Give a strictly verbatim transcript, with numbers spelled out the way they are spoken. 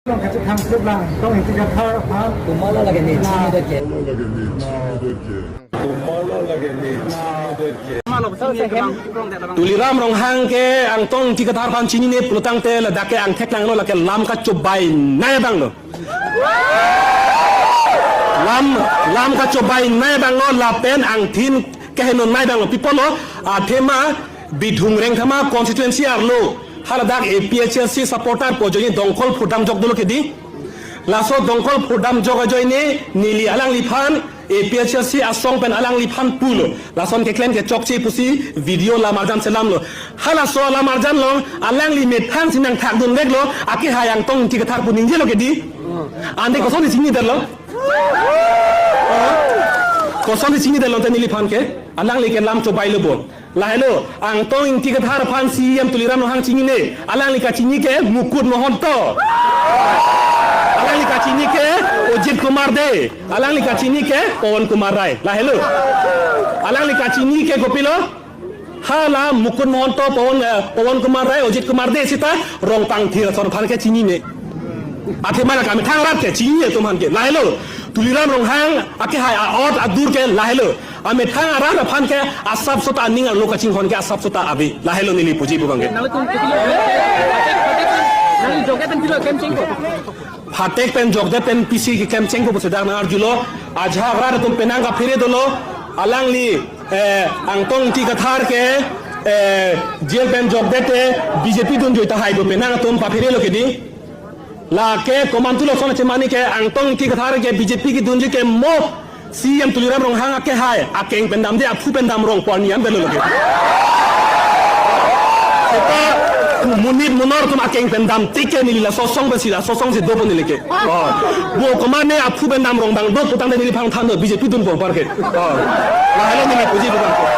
Kachethang klip lang, Angtong Ingti Kathar aphan. Tomorrow lake ne chini dot ke. Tuliram Ronghang ke Angtong Ingti Kathar aphan chinine pulotangte ladak ke angthek langlo, lake lam kachobai nai abang lo. Lam, lam kachobai nai abang lo, lapen angthin keheno nai abang lo. Pi apotlo, athema Bithung Rengthama constituency arlo haladak A P H L C supporter pu ajoine dongkol phurdam jok dolo kedi. Laso dongkol phurdam jok ajoine neli alangliphan A P H L C asong pen alangliphan pulo. Lason keklem ke chokche pusi video lam arjan selamlo. Halaso lam arjan along alangli methang si nangthakdun veklo, akehai Angtong Ingti Kathar pu ningjelo kedi. Ante kosonsi chinidetlo? Kosonsi chinidetlo te neliphan ke? Alangli ke lam chobailo bo. Lahelo, Angtong Ingti Kathar aphan C E M Tuliram Ronghang chinine. Alangli kachini ke Mukut Mahanta. Alangli kachini ke Ajit Kumar Dey. Alangli kachini ke Pawan Kumar Rai. Lahelo. Alangli kachini ke kopilo? Hala Mukut Mahanta, Pawan, eh, Pawan Kumar Rai, Ajit Kumar Dey sita Rongpangthir ason aphan ke chinine. Athema la kamethang arat ke chinine atum aphan ke. Lahelo, Tuliram Ronghang akehai a-ot adur ke lahelo. Amethang arat aphan ke asap sota aning arlo kachinghon ke asap sota ave. Lahelo neli puji pu abang ke. Nangtum kepilo, nangli joget pen pilo kemchengpo. Phatek pen jokdet pen pisi keklemchengpo pusi dak nang-arjulo. Ajahak rat atum penang kaphere dolo. Alangli, eh, Angtong Ingti Kathar ke, eh, jail pen jokdet te B J P dunjoi tahai pu penang atum papherelo kedi. Lake komantu lason chemani ke Angtong Ingti Kathar ke B J P kedunji ke mo C E M Tuliram Ronghang akehai akeng pen damde, aphu pen dam rong pu arni an belo lake. Seta monit monor atum akeng pen dam tik ke neli laso asong pensi, laso asong si dopo neli ke. Oh. Bo komatne aphu pen dam rong abang do putangte neliphan than do B J P dunpo apar ke. Oh. Lahelo neli puji pu abang ke.